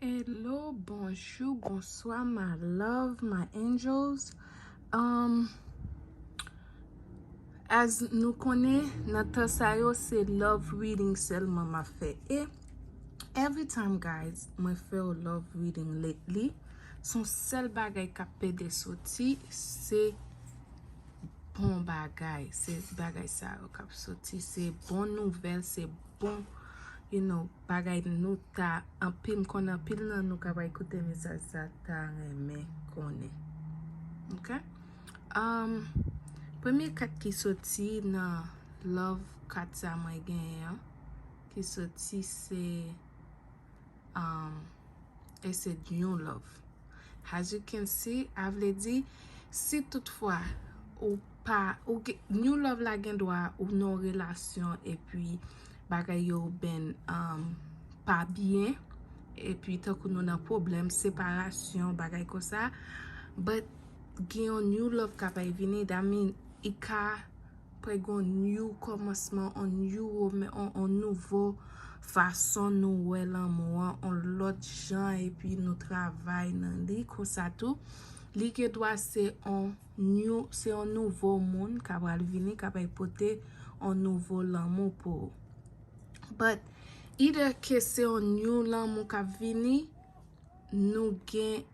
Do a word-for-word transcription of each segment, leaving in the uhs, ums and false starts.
Hello, bonjou, bonswa, my love, my angels. Um, as nou konnen, nan tan sa yo, se love reading sèlman m ap fè. E every time, guys, mwen fè yon love reading lately, se yon sèl bagay k ap pede soti, se bon bagay. Se bagay sa yo k ap soti. Se bon nouvèl, se bon, you know, bagay nou ta, anpil, m konnen anpil nan nou k ap koute mesaj sa ta renmen konnen. Ok? Um, premye kat ki soti nan love kat sa mwen genyen an, ki soti se, um, e se new love. As you can see, a vle di, si toutfwa ou pa, ou gen, new love la gen dwa ou nan relasyon epi bagay yo ben, um, pa byen, epi tankou nou nan pwoblèm, separasyon, bagay konsa, but gen yon new love k ap vini, that mean, i ka pral gen yon new kòmansman, yon new woman, yon, yon nouvo fason nou wè lanmou an, yon lòt jan, epi nou travay nan li, konsa tou. Li gen dwa se yon new, se yon nouvo moun k ap pral vini, k ap pral pote yon nouvo lanmou pou ou. But, either ke se yon new lanmou k ap vini, nou gen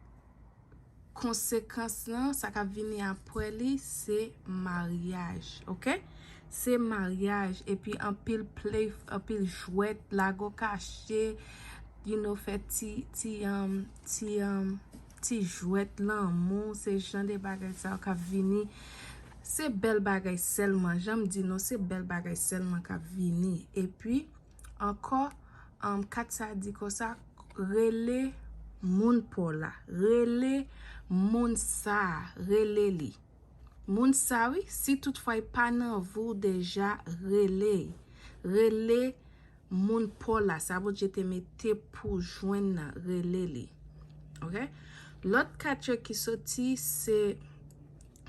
konsekans lan, sa k ap vini apre li, se maryaj, ok? Se maryaj, epi anpil play, anpil jwèt, lago kache, you know, fè ti, ti, um, ti, um, ti jwèt lanmou, se jan de bagay sa yo k ap vini. Se bèl bagay sèlman, jan m di nou, se bèl bagay sèlman k ap vini. Epi, ankò, um, kat sa di konsa, rele moun pa w la, rele moun sa, rele li. Moun sa, wi, si toutfwa li pa nan vi w deja, rele, rele moun pa w la, sa Bondye te mete pou jwenn nan, rele li. Ok? Lòt kat yo ki soti, se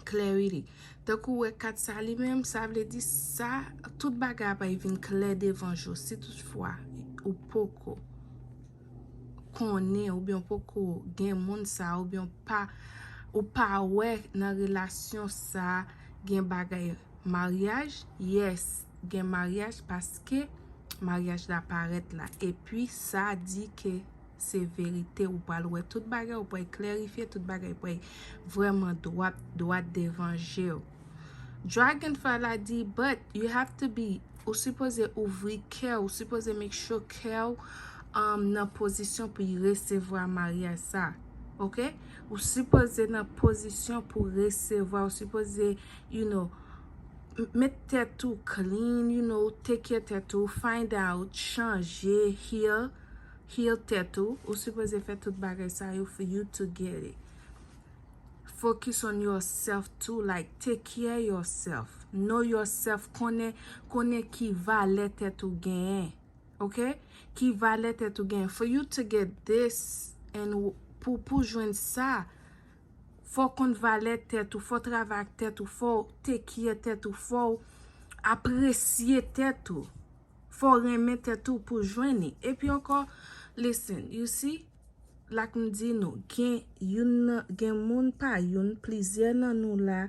clarity. Tankou w wè kat sa li menm, sa vle di sa, tout bagay ap vin klè devan je w. Si toutfwa ou poko konnen, oubyen w poko gen moun sa, oubyen w pa, ou pa wè nan relasyon sa gen bagay maryaj, yes, gen maryaj paske maryaj la parèt la. Epi sa di ke se verite, ou pral wè tout bagay, ou pral klarifye tout bagay, pral vrèman dwat, dwat devan je w. Dragonfly la di, but you have to be, ou sipoze ouvri kè w, ou sipoze make sure kè w, um, nan pozisyon pou y resevwa maryaj sa, ok? Ou sipoze nan pozisyon pou resevwa, ou sipoze, you know, m-, met tèt ou clean, you know, take care tèt ou, find out, chanje, heal, heal tèt ou. Ou sipoze fè tout bagay sa yo for you to get it. Focus on yourself too, like, take care yourself. Know yourself, konnen, konnen ki valè tèt ou genyen. Ok? Ki valè tèt ou genyen. For you to get this, and w-, pou, pou jwenn sa, fò w konn valè tèt ou, fò w travay ak tèt ou, fò w take care tèt ou, fò w apresye tèt ou, fò w renmen tèt ou pou jwenn li. Epi ankò, listen, you see, like m di nou, gen youn nan, gen moun pa youn, plizyè nan nou la,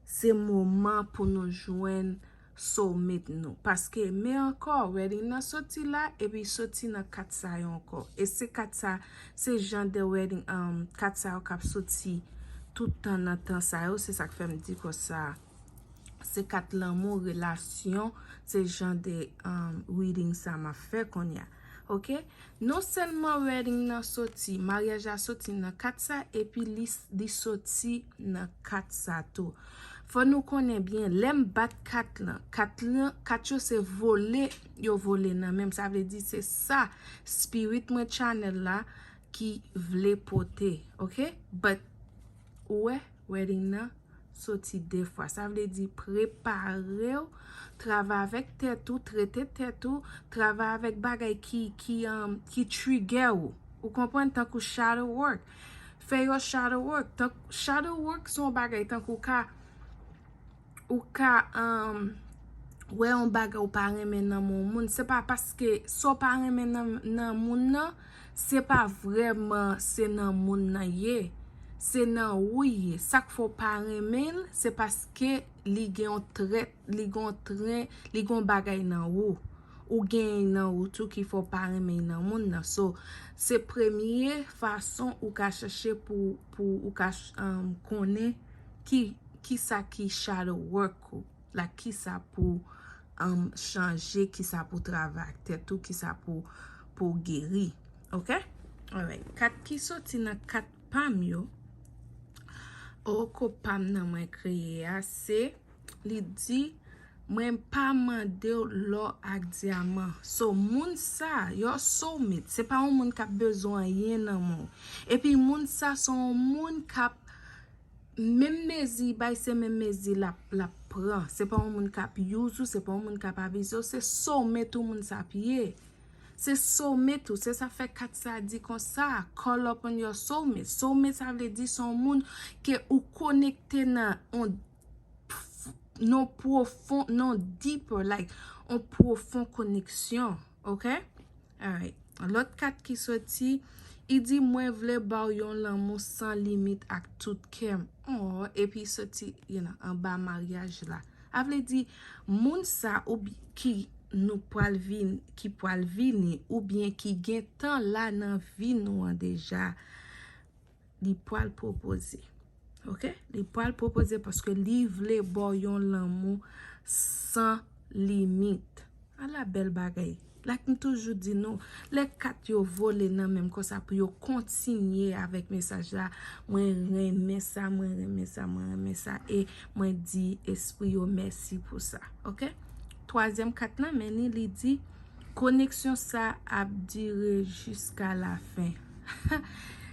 se moman pou nou jwenn soulmate nou. Paske, men ankò, wedding nan soti la, epi soti nan kat sa yo ankò. E se kat sa, se jan de wedding, um, kat sa yo k ap soti tout tan nan tan sa yo, se sa k fè m di konsa. Se kat lanmou, relasyon, se jan de, um, reading sa m ap fè kounye a. Ok? Non sèlman wedding nan soti, maryaj la soti nan kat sa, epi li, li soti nan kat sa tou. Fò nou konnen byen, lè m bat kat lan, kat lan, kat yo se vole, yo vole nan men m. Sa vle di se sa, spirit mwen channel la ki vle pote, ok? But, ou wè, wedding nan soti de fwa. Sa vle di prepare w, travay avèk tèt ou, trete tèt ou, travay avèk bagay ki, ki, um, ki trigger ou. Ou konprann? Tankou shadow work. Fè yon shadow work. Tank-, shadow work se yon bagay tankou ka, ou ka, um, wè yon bagay ou pa renmen nan men yon moun. Se pa paske sa w pa renmen nan, nan moun nan, Se pa vrèman se nan moun nan ye, se nan ou ye. Sa k fè w pa renmen l, se paske li gen yon trèt, li gen yon tren, li gen yon bagay nan ou. Ou genyen nan ou tou ki fè w pa renmen nan moun nan. So, se premye fason ou ka chèche pou, pou ou ka ch- um, konnen ki, ki sa ki shadow work ou. Like, ki sa pou um, chanje, ki sa pou travay ak tèt ou, ki sa pou, pou geri. Ok? Alright. Kat ki soti nan kat pa m yo. Oracle pa m nan mwen kreye a, se, li di, mwen pa mande w lò ak dyaman. So, moun sa, your soulmate, se pa yon moun k ap bezwen anyen nan men w. Epi moun sa, se yon moun k ap menm mezi bay, se menm mezi l ap, l ap pran. Se pa yon moun k ap use ou, se pa yon moun k ap abize w, se soulmate ou moun sa ap ye. Se soulmate ou, se sa fè kat sa di konsa, call upon your soulmate. Soulmate sa vle di se yon moun ke ou konekte nan yon, non pwofon, non deeper, like, yon pwofon koneksyon, ok? Alright. Lòt kat ki soti, li di, mwen vle ba w yon lanmou san limit ak tout kè m. Oh, epi soti, you know, anba maryaj la. A vle di, moun sa ou bi- ki nou pral vin, ki pral vini, oubyen ki gentan la nan vi nou an deja, li pral pwopoze. Ok? Li pral pwopoze paske li vle ba w yon lanmou san limit. Ala bèl bagay. Like m toujou di nou, lè kat yo vole nan men m konsa pou yo kontinye avèk mesaj la, mwen renmen sa, mwen renmen sa, mwen renmen sa, e mwen di espri yo mèsi pou sa. Ok? Twazyèm kat nan men li, li di, koneksyon sa ap dire jiska lafen.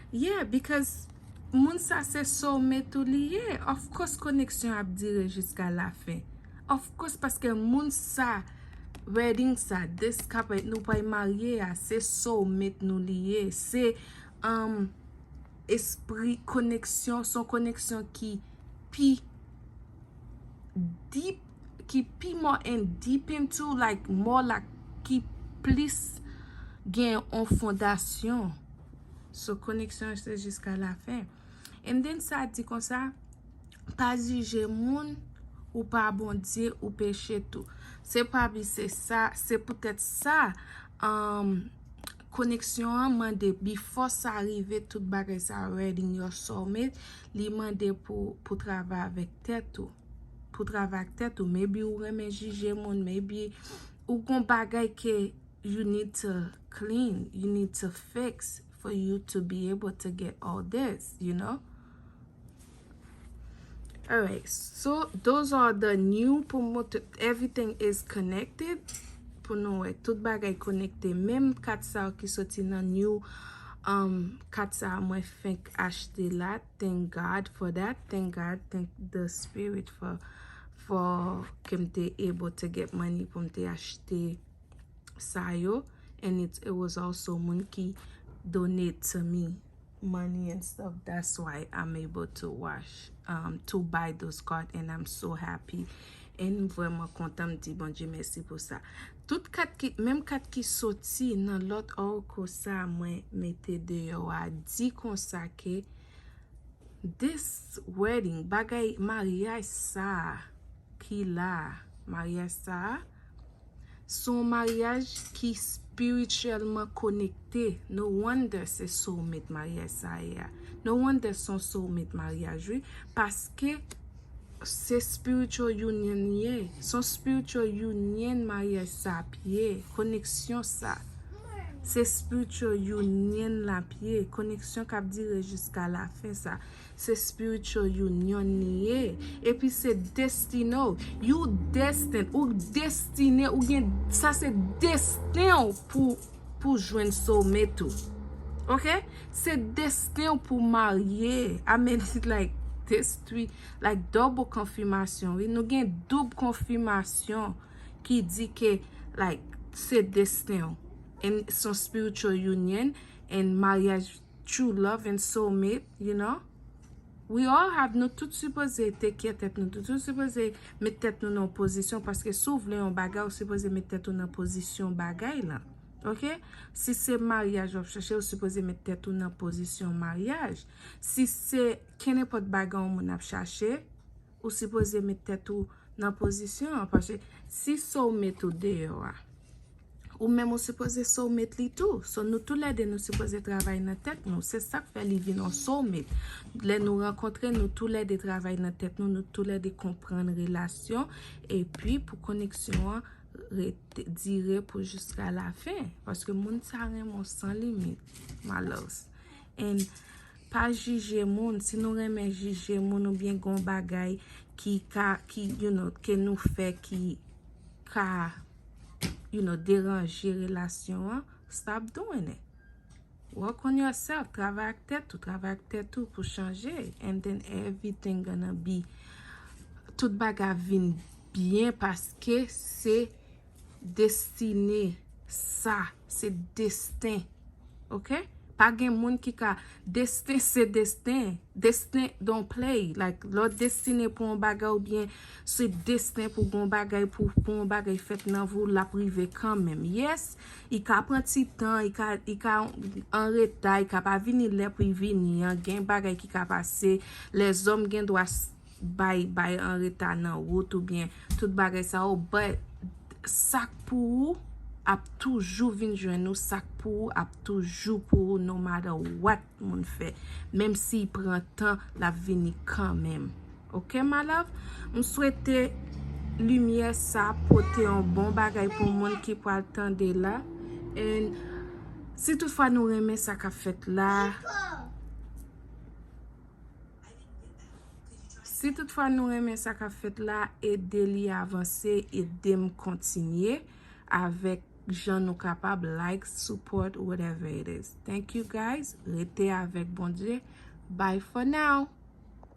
Yeah, because moun sa se soulmate ou li ye. Of course, koneksyon ap dire jiska lafen. Of course, paske moun sa, wedding sa, this couple nou pral marye a, se soulmate nou li ye. Se um, espri koneksyon, se yon koneksyon ki pi deep, ki pi more and deep into, like, more like, ki plis gen yon fondasyon. So, koneksyon se jiska lafen. And then sa di konsa, pa jije moun, ou pa Bondye, ou peche tou. Se pa bi se sa, se poutèt sa, um, koneksyon an mande, before sa rive, tout bagay sa, wedding, your soulmate, li mande pou, pou travay avèk tèt ou. Pou travay ak tèt ou. Maybe ou renmen jije moun, maybe ou gon bagay ke you need to clean, you need to fix for you to be able to get all this, you know? Alright, so those are the new pou mwen, everything is connected. Pou nou wè, tout bagay konekte. Menm kat sa yo ki soti nan new, um, kat sa mwen fenk achte la. Thank God for that. Thank God, thank the spirit for, for ke m te able to get money pou m te achte sa yo. And it, it was also moun ki donate to me money and stuff. That's why I'm able to wash, um, to buy those card, and I'm so happy. And m vrèman kontan, m di Bondye mèsi pou sa. Tout kat ki, menm kat ki soti nan lòt oracle sa mwen mete deyò a, di konsa ke this wedding, bagay maryaj sa ki la, maryaj sa, se yon maryaj ki spirityèlman konekte. No wonder se soulmate maryaj sa ye a. No wonder se yon soulmate maryaj, wi. Paske se spiritual union ye. Se yon spiritual union maryaj sa ap ye. Koneksyon sa. Se spiritual union l ap ye. Koneksyon k ap dire jiska lafen sa. Se spiritual union li ye. Epi se destine w. You destined. Ou destine. Ou gen, sa se desten w pou, pou jwenn soulmate ou. Ok? Se desten w pou marye. I mean, like, this three, like, double konfimasyon, wi. Nou gen doub konfimasyon ki di ke, like, se desten w. And se yon spiritual union, and maryaj, true love and soulmate, you know. We all have, nou tout sipoze take care tèt nou, nou tout sipoze met tèt nou nan pozisyon, paske si w vle yon bagay, ou sipoze met tèt ou nan pozisyon bagay lan. Ok? Si se maryaj w ap chache, ou sipoze met tèt ou nan pozisyon maryaj. Si se kenenpòt bagay yon moun ap chache, ou sipoze met tèt ou nan pozisyon an. Paske si soulmate ou deyò a, ou menm ou sipoze soulmate li tou. So nou toulède nou sipoze travay nan tèt nou. Se sa k fè li vin yon soulmate. Lè nou rankontre, nou toulède travay nan tèt nou, nou toulède konprann relasyon. Epi pou koneksyon an rete, dire pou jiska lafen. Paske moun sa renmen w san limit, my loves. And pa jije moun. Si nou renmen jije moun oubyen gon bagay ki ka, ki, you know, ke nou fè ki ka, you know, deranje relasyon an, stop doing it. Work on yourself. Travay ak tèt ou, travay ak tèt ou pou chanje. And then everything gonna be, tout bagay vin byen paske se destine sa, se desten. Ok? Pa gen moun ki ka, desten se desten. Desten don't play. Like, lè w destine pou yon bagay oubyen se desten pou gon bagay, pou, pou yon bagay fèt nan vi w, l ap rive kanmenm. Yes, li ka pran ti tan, li ka, li ka an reta, li ka pa vini lè pou li vini an. Gen bagay ki ka pase. Lèzòm gen dwa bay, bay an reta nan wout oubyen tout bagay sa yo, but sa k pou ou ap toujou vin jwenn ou, sa k pou ou ap toujou pou ou, no matter what moun fè. Menm si l pran tan, l ap vini kanmenm. Ok, my love? M swete limyè sa pote yon bon bagay pou moun ki pral tande la. And si toutfwa nou renmen sa k ap fèt la, si toutfwa nou renmen sa k ap fèt la, ede li avanse, ede m kontinye avèk jan nou kapab, like, support, whatever it is. Thank you guys. Rete avèk Bondye. Bye for now.